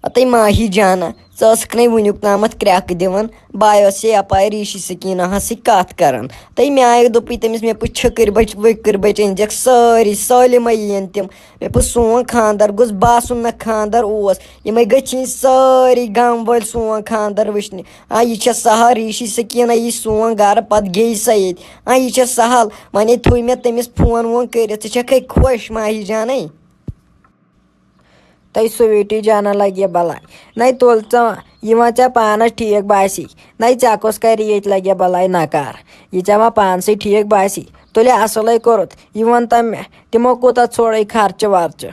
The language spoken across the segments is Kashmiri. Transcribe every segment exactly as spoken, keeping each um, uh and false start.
ہتے ماہی جانا، ژٕ ٲسٕکھ نے وٕنیُک تامَتھ کرٛٮ۪کہٕ دِوان، بہٕ آیوس یَپارِ ریٖشی سکیٖناہَس سۭتۍ کَتھ کَران۔ تہٕ مےٚ آیہِ دوٚپُے تٔمِس، مےٚ پُچھ چھٔکٕرۍ بَچہِ ؤکٕرۍ بَچہِ أنۍزٮ۪کھ سٲری، سٲلِمَے یِیَن تِم۔ مےٚ پُچھ سون خانٛدَر گوٚژھ باسُن نہ خانٛدَر اوس، یِمَے گٔژھۍ یِنۍ سٲری گامہٕ وٲلۍ سون خانٛدَر وٕچھنہِ۔ آ، یہِ چھےٚ سہل ریٖشی سکیٖنہ یی سون گَرٕ، پَتہٕ گیٚیہِ سۄ ییٚتہِ۔ آ، یہِ چھےٚ سہل، وۄنۍ تھوٚو مےٚ تٔمِس فون وون کٔرِتھ۔ ژٕ چھَکھَے خۄش ماہی جانَے؟ تۄہہِ سویٖٹی جانہ لگہِ بلاے۔ نَے تُل ژٕ، یہِ وۄنۍ ژےٚ پانس ٹھیٖک باسی۔ نَے ژےٚ کُس کرِ ییٚتہِ لگہِ بلاے نکار؟ یہِ ژےٚ وۄنۍ پانسٕے ٹھیٖک باسی، تُلہِ اصلٕے کوٚرُتھ۔ یہِ وَن تہٕ مےٚ، تِمو کوٗتاہ ژھوڑے خرچہٕ ورچہٕ؟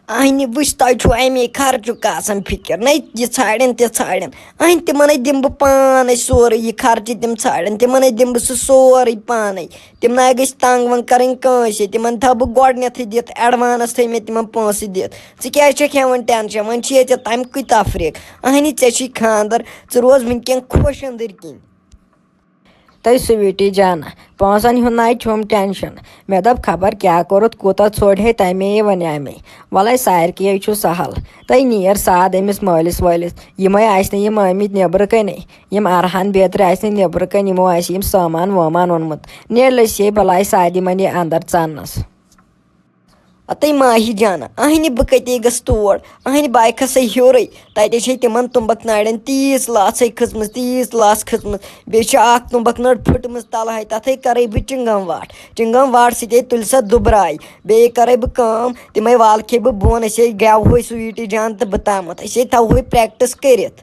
اہنہِ وٕچھ، تۄہہِ چھُو اَمے خرچُک آسان فِکر۔ نَے یہِ ژھانڈن تہِ ژھانڈن۔ اہنہِ تِمن ہے دِمہٕ بہٕ پانے سورُے، یہِ خرچہٕ تِم ژھانڈن، تِمن ہے دِمہٕ بہٕ سُہ سورُے پانے۔ تِم نہ گٔژھۍ تنٛگ ونٛگ کرٕنۍ کٲنٛسے، تِمن تھاو بہٕ گۄڈٕنیتھٕے دِتھ، advance تھٲے مےٚ تِمن پونٛسہٕ دِتھ۔ ژٕ کیازِ چھکھ ہٮ۪وان tension؟ وۄنۍ چھِ ییٚتہِ تَمہِ کُے تفریٖق۔ اہنہِ، ژےٚ چھُے خانٛدر، ژٕ روز وٕنکٮ۪ن خۄش أنٛدٕرۍ کِنۍ۔ تہٕ سویٖٹی جانہ، پونٛسن ہُنٛد نہ چھُم tension۔ مےٚ دوٚپ خبر کیٛاہ کوٚرُتھ، کوٗتاہ ژھوٚٹ ہے تَمے وَنیٛاے مےٚ۔ وَلَے سارکِیے چھُ سہل۔ تہٕ نیر ساد أمِس مٲلِس وٲلِس، یِمَے آسہِ نہٕ یِم آمٕتۍ نیٚبرٕ کَنے۔ یِم ارحان بیترِ آسہِ نہٕ نیٚبرٕ کَنۍ، یِمو آسہِ یِم سامان وامان اوٚنمُت۔ نیرِ لٔسۍ ہے بلاے سادِ منہِ اندر ژاننس۔ اتے ماہی جانہ، اہنہِ بہٕ کتے گٔژھ تور؟ اہنہِ بہٕ آیہِ کھسے ہیوٚرُے۔ تتے چھے تِمن تُمبکھ نارٮ۪ن تیٖژ لژھے کھٔژمٕژ، تیٖژ لژھ کھٔژمٕژ۔ بیٚیہِ چھِ اکھ تُمبکھ نٔر پھٔٹمٕژ، تلہٕ ہَے تتھے کرے بہٕ چِنگم واٹھ۔ چِنگم واٹھ سۭتے تُلہِ سۄ دُبراے۔ بیٚیہِ کرے بہٕ کٲم، تِمے والکھے بہٕ بۄن، أسے گٮ۪وہوے سویٖٹی جان تہٕ بہٕ تامتھ، أسے تھاوہوے practice کٔرِتھ۔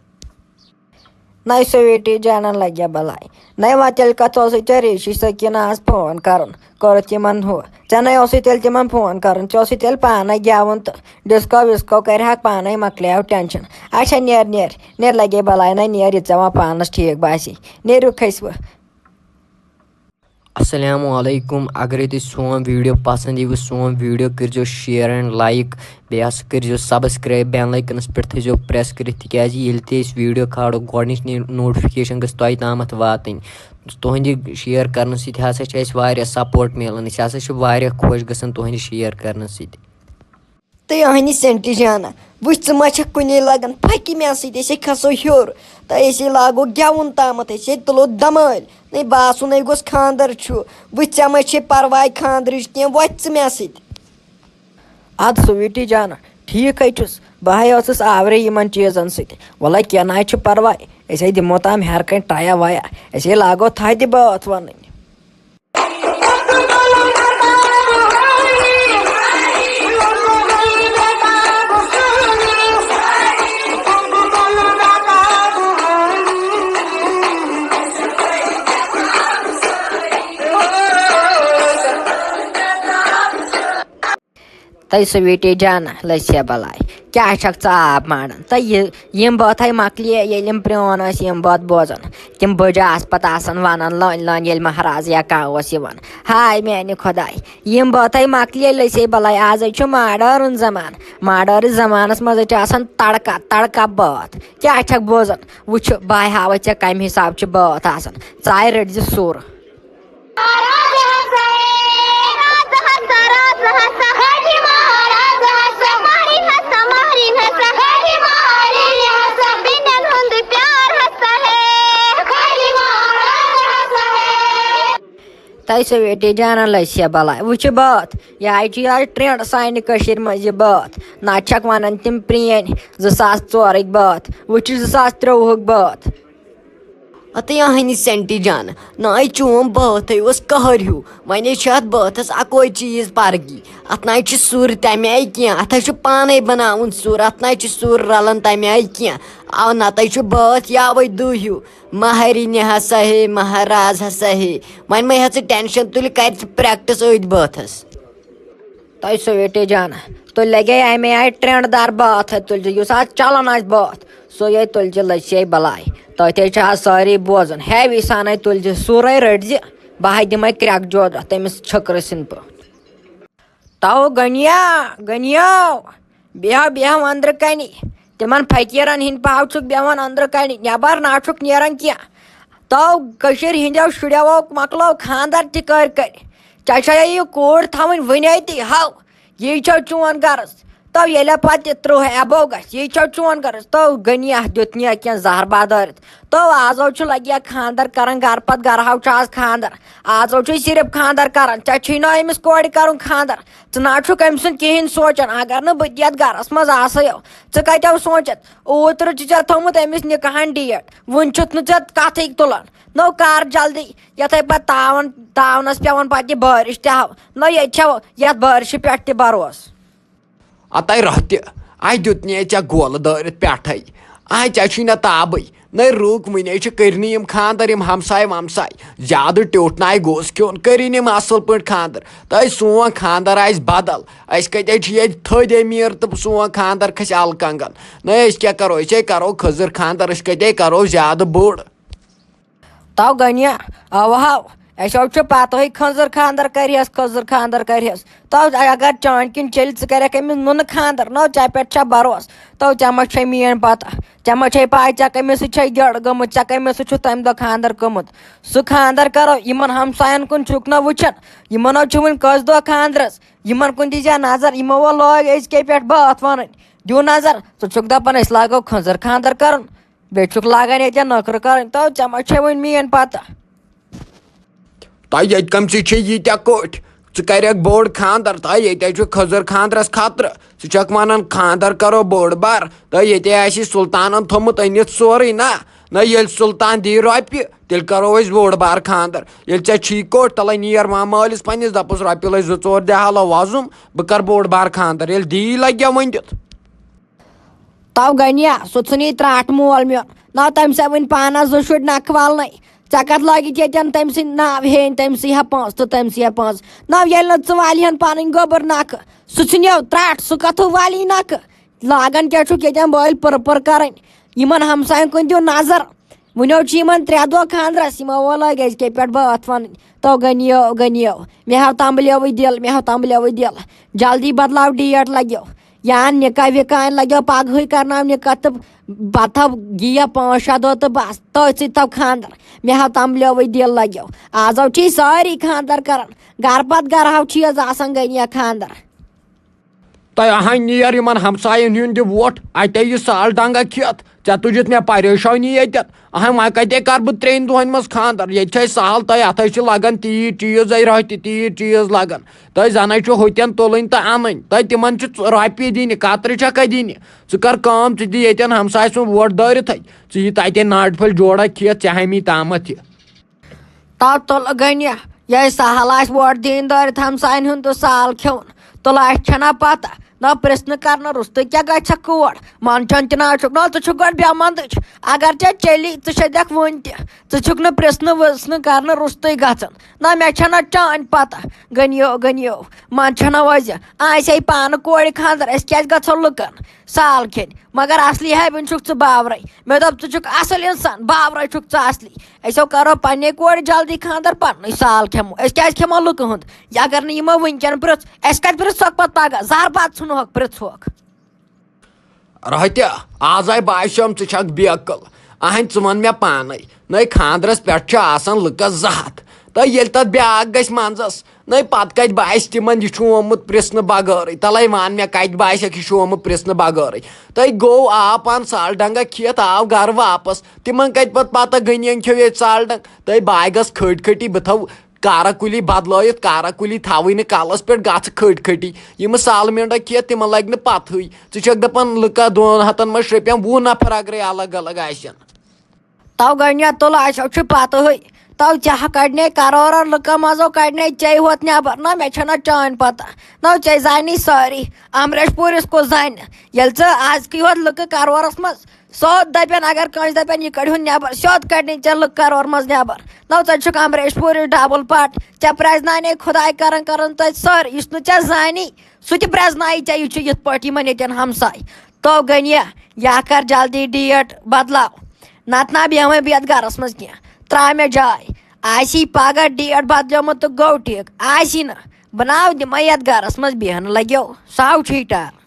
نَے سویٖٹی جانن لگہِ بلاے۔ نَے وۄنۍ تیٚلہِ کَتھ اوسُے ژےٚ ریٖشی سکیٖناہَس فون کَرُن؟ کوٚرُتھ یِمن ہُہ۔ ژےٚ نَے اوسُے تیٚلہِ تِمن فون کَرُن، ژےٚ اوسُے تیٚلہِ پانَے گٮ۪وُن تہٕ disco وِسکو کَرِہَکھ پانَے، مۄکلیو tension۔ اچھا نیر، نیر، نیر لگے بلاے، نَے نیر، یہِ ژےٚ وۄنۍ پانَس ٹھیٖک باسی۔ نیرِو کھٔسِوٕ۔ السلام علیکم۔ اگرے تُہۍ سون video پسند یِیوٕ، سون video کٔرزیو share and like، بیٚیہِ ہسا کٔرزیو subscribe، bell icon پٮ۪ٹھ تھٲیزیو press کٔرِتھ، تِکیازِ ییٚلہِ تہِ أسۍ video کھالو، گۄڈنِچ notification گٔژھ تۄہہِ تامتھ واتٕنۍ۔ تُہنٛدِ share کرنہٕ سۭتۍ ہسا چھِ اَسہِ واریاہ support مِلان، أسۍ ہسا چھِ واریاہ خۄش گژھان تُہنٛدِ share کرنہٕ سۭتۍ۔ تہٕ اہنہِ سینٹی جانہ، وٕچھ ژٕ ما چھکھ کُنے لگان، پھکہِ مےٚ سۭتۍ، أسے کھسو ہیوٚر، تہٕ أسے لاگو گٮ۪وُن تامتھ، أسے تُلو دمٲلۍ۔ نَے باسُن ہے گوٚژھ خانٛدر چھُ، وٕچھ ژےٚ ما چھے پرواے خانٛدرٕچ کینٛہہ، وۄتھ ژٕ مےٚ سۭتۍ۔ اَدٕ سویٖٹی جانہ، ٹھیٖک ہے چھُس، بہٕ ہے ٲسٕس آورے یِمن چیٖزن سۭتۍ۔ وَلہٕ کینٛہہ نہ حظ چھُ پرواے، أسۍ ہے دِمو تام ہیرٕ کنہِ ٹایا وایا، أسۍ ہے لاگو تھدِ بٲتھ وَنٕنۍ۔ تہٕ سویٖٹی جانہ، لٔسۍ ہے بلاے، کیٛاہ چھکھ ژٕ آب ماران؟ تہٕ یہِ، یِم بٲتھے مۄکلیے، ییٚلہِ یِم پرٛون ٲسۍ یِم بٲتھ بوزان، تِم بٔجۍ آسہٕ پتہٕ آسان ونان لٲنۍ لٲنۍ، ییٚلہِ مہراز یا کانٛہہ اوس یِوان۔ ہاے میانہِ خۄداے، یِم بٲتھے مۄکلیے، لٔسۍ ہے بلاے، آز ہے چھُ modern زمانہٕ۔ Modern زمانس منٛز ہے چھِ آسان تڑکا تڑکا بٲتھ۔ کیٛاہ چھکھ بوزان؟ وٕچھ، بہٕ ہاوے ژےٚ کمہِ حساب چھِ بٲتھ آسان۔ ژٕ آے رٔٹۍ زِ سُر۔ تۄہہِ سویٖٹی جانن لٔسۍ ہے بلاے۔ وٕچھِ بٲتھ، یہِ حظ چھِ یِہوٚے trend سانہِ کٔشیٖرِ منٛز یہِ بٲتھ۔ نَتہٕ چھَکھ وَنان تِم پرٛٲنۍ زٕ ساس ژورٕکۍ بٲتھ، وٕچھِ زٕ ساس ترٛۆوُہُک بٲتھ۔ ہتے اہنہِ سینٹی جانہٕ، نہ اے چون بٲتھے اوس قہر ہیوٗ۔ وۄنۍ چھِ اتھ بٲتھس اکوے چیٖز پرگی، اتھ نہ چھُ سُر تمہِ آیہِ کینٛہہ، اتھ ہے چھُ پانے بناوُن سُر، اتھ نہ چھُ سُر رلان تمہِ آیہِ کینٛہہ۔ او نتہٕ چھُ بٲتھ یاوے دُہ ہیوٗ، مہرِنہِ ہسا ہے، مہراز ہسا ہے۔ وۄنۍ مہ ہےٚ ژٕ tension، تُلہِ کرِ ژٕ practice أتھۍ بٲتھس۔ تۄہہِ سویٖٹی جانہ، تُہۍ لگے امے آیہِ trend دار بٲتھ، تُلۍ زِ یُس آز چلان آسہِ بٲتھ، سُے ہے تُلۍ زِ لٔسۍ ہے بلاے۔ تۄہہِ تہِ چھِ آز سٲری بوزان، heavy سانے تُلۍ زِ سُرے رٔٹۍ زِ، بہٕ ہے دِمے کرٛٮ۪کھ جوڑ تۄہہِ تٔمِس چھٔکرٕ سٕنٛدۍ پٲٹھۍ۔ تو غنیا، غنیو، بیہو، بیہو أنٛدرٕ کنہِ۔ تِمن فقیٖرن ہٕنٛدۍ پاو چھُکھ بیہوان أنٛدرٕ کنہِ، نٮ۪بر نہ چھُکھ نیران کینٛہہ۔ تو کٔشیٖرِ ہٕنٛدیو شُرٮ۪و مۄکلٲو خانٛدر تہِ کٔرۍ کٔرۍ۔ ژےٚ چھےٚ یہِ کوٗر تھاوٕنۍ وُنے تہِ؟ ہو، یی چھو چون غرض؟ تو ییٚلہِ پتہٕ تہِ ترٕٛہ above گژھِ، یہِ چھو چون غرض۔ تو غنیہ دیُت نہِ کینٛہہ زہر بادٲرِتھ۔ تو آزو چھُ لگیا خانٛدر کران، گرٕ پتہٕ گرٕ ہاو چھُ آز خانٛدر۔ آزو چھُے صرف خانٛدر کران، ژےٚ چھُے نہٕ أمِس کورِ کرُن خانٛدر۔ ژٕ نہ چھُکھ أمۍ سُنٛد کِہیٖنۍ سونٛچان۔ اگر نہٕ بہٕ تہِ یتھ گرس منٛز آسے ہو، ژٕ کتہِ ہو سونٛچتھ؟ اوترٕ چھُ ژےٚ تھوٚمُت أمِس نکاحن date، وُنہِ چھُتھ نہٕ ژےٚ کتھٕے تُلان۔ نو کر جلدی، یتھے پتہٕ تاون، تاونس پٮ۪وان پتہٕ یہِ بٲرِش تہِ ہاو۔ نو ییٚتہِ چھو یتھ بٲرِشہِ پٮ۪ٹھ تہِ بھروسہٕ۔ اَتَے رۄہتہِ، اَتہِ دیُت نے ژےٚ گولہٕ دٲرِتھ پٮ۪ٹھَے۔ اَتہِ ژےٚ چھُے نہ تابٕے، نَے رُک، وٕنے چھِ کٔرنی یِم خانٛدر، یِم ہمساے ومساے۔ زیادٕ ٹیوٚٹھ ناے گوٚژھ کھیوٚن، کٔرِنۍ یِم اَصٕل پٲٹھۍ خانٛدر۔ تہٕ أسۍ سون خانٛدر آسہِ بدل، أسۍ کَتہِ چھِ ییٚتہِ تھٔدۍ أمیٖر تہٕ سون خانٛدر کھسہِ الہٕ کنٛگن۔ نَے أسۍ کیٛاہ کَرو، أسۍ ہے کَرو خٔزٕر خانٛدر، أسۍ کَتہِ کَرو زیادٕ بوٚڑ۔ تو غنیہ، اوا ہو، اسہِ ہو چھُ پتہٕے خٔزٕر خانٛدر کرِہس، خٔزٕر خانٛدر کرِہس۔ تو اگر چانہِ کِنۍ چیٚلہِ، ژٕ کرکھ أمِس نُنہٕ خانٛدر، نو ژےٚ پٮ۪ٹھ چھا بھروسہٕ؟ تو ژےٚ ما چھے میٲنۍ پتہ؟ ژےٚ ما چھے پاے ژےٚ کٔمِس سۭتۍ چھے جڑ گٔمٕژ، ژےٚ کٔمِس سۭتۍ چھُ تمہِ دۄہ خانٛدر گوٚمُت؟ سُہ خانٛدر کرو، یِمن ہمساین کُن چھُکھ نہ وٕچھان؟ یِمن ہو چھُ وُنہِ کٔژ دۄہ خانٛدرس، یِمن کُن دی زِ نظر، یِمو ہو لٲگۍ أزکے پٮ۪ٹھ بٲتھ ونٕنۍ۔ دِیِو نظر، ژٕ چھُکھ دپان أسۍ لاگو خٔزٕر خانٛدر کرُن، بیٚیہِ چھُکھ لاگان ییٚتٮ۪ن نخرٕ کرٕنۍ۔ تو ژےٚ ما چھے وۄنۍ میٲنۍ پتہ؟ تۄہہِ ییٚتہِ کم ژےٚ چھے ییٖتیٛاہ کوٚٹھۍ؟ ژٕ کرکھ بوٚڑ خانٛدر، تۄہہِ ییٚتہِ چھُ خٔزٕر خانٛدرس خطرٕ۔ ژٕ چھکھ ونان خانٛدر کرو بوٚڑ بار، تۄہہِ ییٚتہِ آسہِ سلطانن تھوٚمُت أنِتھ سورُے نا؟ نہ، ییٚلہِ سلطان دی رۄپیہِ، تیٚلہِ کرو أسۍ بوٚڑ بار خانٛدر۔ ییٚلہِ ژےٚ چھی کوٚٹ، تلے نیر وۄنۍ مٲلِس پننِس، دپُس رۄپیہِ لچھ زٕ ژور دِ حالو وۄزُم، بہٕ کرٕ بوٚڑ بار خانٛدر۔ ییٚلہِ دی لگہِ ونہِ دیُت۔ تو غنیہ، سُہ ژھٕنی ترٛٹھ مول میون۔ نہ تٔمۍ سا وٕنۍ پانس زٕ شُرۍ نکھٕ والنَے۔ ژےٚ کتھ لٲگِتھ ییٚتٮ۪ن تٔمۍ سٕنٛدۍ ناو ہیٚنۍ، تٔمۍ سٕے ہا پونٛسہٕ تہٕ تٔمۍ سٕے ہا پونٛسہٕ۔ نہ ییٚلہِ نہٕ ژٕ والہِ ہن پنٕنۍ گوٚبُر نکھٕ، سُہ ژھٕنیو ترٛٹھ، سُہ کتھٕ والی نکھٕ۔ لاگان کیٛاہ چھُکھ ییٚتٮ۪ن بٲلۍ پٕر پٕر کرٕنۍ؟ یِمن ہمساین کُن دِیِو نظر۔ وٕنیو چھِ یِمن ترٛےٚ دۄہ خانٛدرس، یِمو وۄلٲے گٔے أزکے پٮ۪ٹھ بٲتھ ونٕنۍ۔ تو غنیو، غنیو، مےٚ ہاو تمبلیوٕے دِل، مےٚ ہاو تمبلیوٕے دِل۔ جلدی بدلاو date لگیو۔ یا نکاح وکاح لگیو پگہٕے کرناو نکاح تہٕ پتہٕ ہاو گیہ پانٛژھ شےٚ دۄہ تہٕ بس، تٔتھۍ سۭتۍ تھاو خانٛدر۔ مےٚ ہاو تمبلیوٕے دِل لگیو۔ آز ہاو چھِ سٲری خانٛدر کران، گرٕ پتہٕ گرٕ ہاو چھِ یہِ آسان غنیہ خانٛدر۔ تۄہہِ اہن نیر یِمن ہمساین ہُنٛد دِ ووٹ، اتے یہِ سال ڈنگا کھٮ۪تھ۔ ژےٚ تُجِتھ مےٚ پریشٲنی ییٚتٮ۪تھ۔ اہن وۄنۍ کتے کرٕ بہٕ ترٛٮ۪ن دۄہن منٛز خانٛدر؟ ییٚتہِ چھے سہل، تۄہہِ اتھے چھِ لگان تیٖتۍ چیٖز، اے رۄہہِ تہِ تیٖتۍ چیٖز لگان۔ تۄہہِ زنے چھُ ہوٚتٮ۪ن تُلٕنۍ تہٕ انٕنۍ۔ تۄہہِ تِمن چھِ ژ-، رۄپیہِ دِنہِ، کترِ چھکھا دِنہِ؟ ژٕ کر کٲم، ژٕ دِ ییٚتٮ۪ن ہمساے سُنٛد ووٹ دٲرِتھے۔ ژٕ یہِ تتے ناٹہِ پھٔلۍ جوڑا کھٮ۪تھ، ژےٚ ہمی تامتھ یہِ۔ تو تُل غنیہ، یہِ سہل آسہِ ووٹ دِنۍ دٲرِتھ ہمساین ہُنٛد تہٕ سال کھیوٚن۔ تُل اَسہِ چھَنا پتہ، نہ پرٛژھنہٕ کرنہٕ روٚستُے کیٛاہ گژھِ کور؟ منٛدچھان تہِ نہ چھُکھ، نہ ژٕ چھُکھ گۄڈٕ بے منٛدٕچ۔ اگر ژےٚ چیٚلی، ژٕ چھے دٮ۪کھ وُنہِ تہِ۔ ژٕ چھُکھ نہٕ پرٛژھنہٕ وٕژھنہٕ کرنہٕ روٚستُے گژھان۔ نہ مےٚ چھَنا چٲنۍ پتہ۔ غنیو، غنیو، منٛدچھنا وۄزِ، آسہِ ہے پانہٕ کورِ خانٛدر، أسۍ کیٛازِ گژھو لُکن سال کھیٚنۍ؟ مگر اصلی ہے وٕنہِ چھُکھ ژٕ باورَے۔ مےٚ دوٚپ، ژٕ چھُکھ اصل انسان، باورَے چھُکھ ژٕ اصلی۔ أسۍ ہو کرو پننے کورِ جلدی خانٛدر، پننُے سال کھٮ۪مو۔ أسۍ کیٛازِ کھٮ۪مو لُکہٕ ہُنٛد؟ یہِ اگر نہٕ یِمو وٕنکٮ۪ن پرٛژھ، اَسہِ کَتہِ پرٛژھوکھ پتہٕ پگاہ؟ زہر بتہٕ ژھٕنہوکھ، پرٛژھوکھ۔ رۄہتہِ، آز آے باسیوم ژٕ چھکھ بے عقل۔ اہنۍ، ژٕ وَن مےٚ پانے، نَے خانٛدرس پٮ۪ٹھ چھُ آسان لُکس زٕ ہتھ۔ تہٕ ییٚلہِ تتھ بیٛاکھ گژھِ منٛزس، نَے پتہٕ کتہِ باسہِ تِمن یہِ چھُ آمُت پرٛژھنہٕ بغٲرٕے؟ تلے وَن مےٚ، کتہِ باسٮ۪کھ یہِ چھُ آمُت پرٛژھنہٕ بغٲرٕے؟ تہٕ گوٚو آو پان سال ڈنگا کھٮ۪تھ، آو گرٕ واپس۔ تِمن کتہِ پتہٕ پتہ، غنین کھیوٚو ییٚتہِ سال ڈنگ؟ تہٕ بہٕ گژھ کھٔٹۍ کھٔٹی، بہٕ تھاوٕ کارا کُلی بدلٲیِتھ، کارا کُلی تھاوٕے نہٕ کلس پٮ۪ٹھ، گژھٕ کھٔٹۍ کھٔٹی۔ یِم سال مینڈا کھٮ۪تھ، تِمن لگہِ نہٕ پتہٕے۔ ژٕ چھکھ دپان لُکہ دۄن ہتن منٛز شرٛپٮ۪ن وُہ نفر اگرے الگ الگ آسن۔ تو گۄڈٕنیتھ تُل، اَسہِ چھُ پتہٕے۔ تو ژےٚ ہا کڑنے کرورن لُکن منٛزو کڑنے ژے ہوت نٮ۪بر۔ نہ، مےٚ چھنہ چٲنۍ پتہ۔ نہ، ژے زانی سٲری۔ امریش پوٗرِس کُس زانہِ؟ ییٚلہِ ژٕ ازکہِ ہوت لُکہٕ کرورس منٛز سیوٚد دپن، اگر کٲنٛسہِ دپن، یہِ کڑِہُن نٮ۪بر، سیوٚد کڑنے ژےٚ لُکہٕ کرور منٛز نٮ۪بر۔ نہ، ژٕ چھُکھ امریش پوٗرِس ڈبل پاٹ۔ ژےٚ پرٛزناونے خداے کرن کرن تۄہہِ سٲری۔ یُس نہٕ ژےٚ زانی، سُہ تہِ پرٛزنایہِ ژےٚ، یہِ چھُ یِتھ پٲٹھۍ یِمن ییٚتٮ۪ن ہمساے۔ تو غنیہ، یا کر جلدی date بدلاو، نتہٕ نہ بیٚہمے بہٕ یتھ گرس منٛز کینٛہہ۔ ترٛاو مےٚ جاے۔ آسی پگاہ date بدلیومُت تہٕ گوٚو ٹھیٖک، آسی نہٕ، بہٕ ناو دِمے یتھ گرس منٛز بیٚہنہٕ لگیو، سُہ ہاو چھُے ٹار۔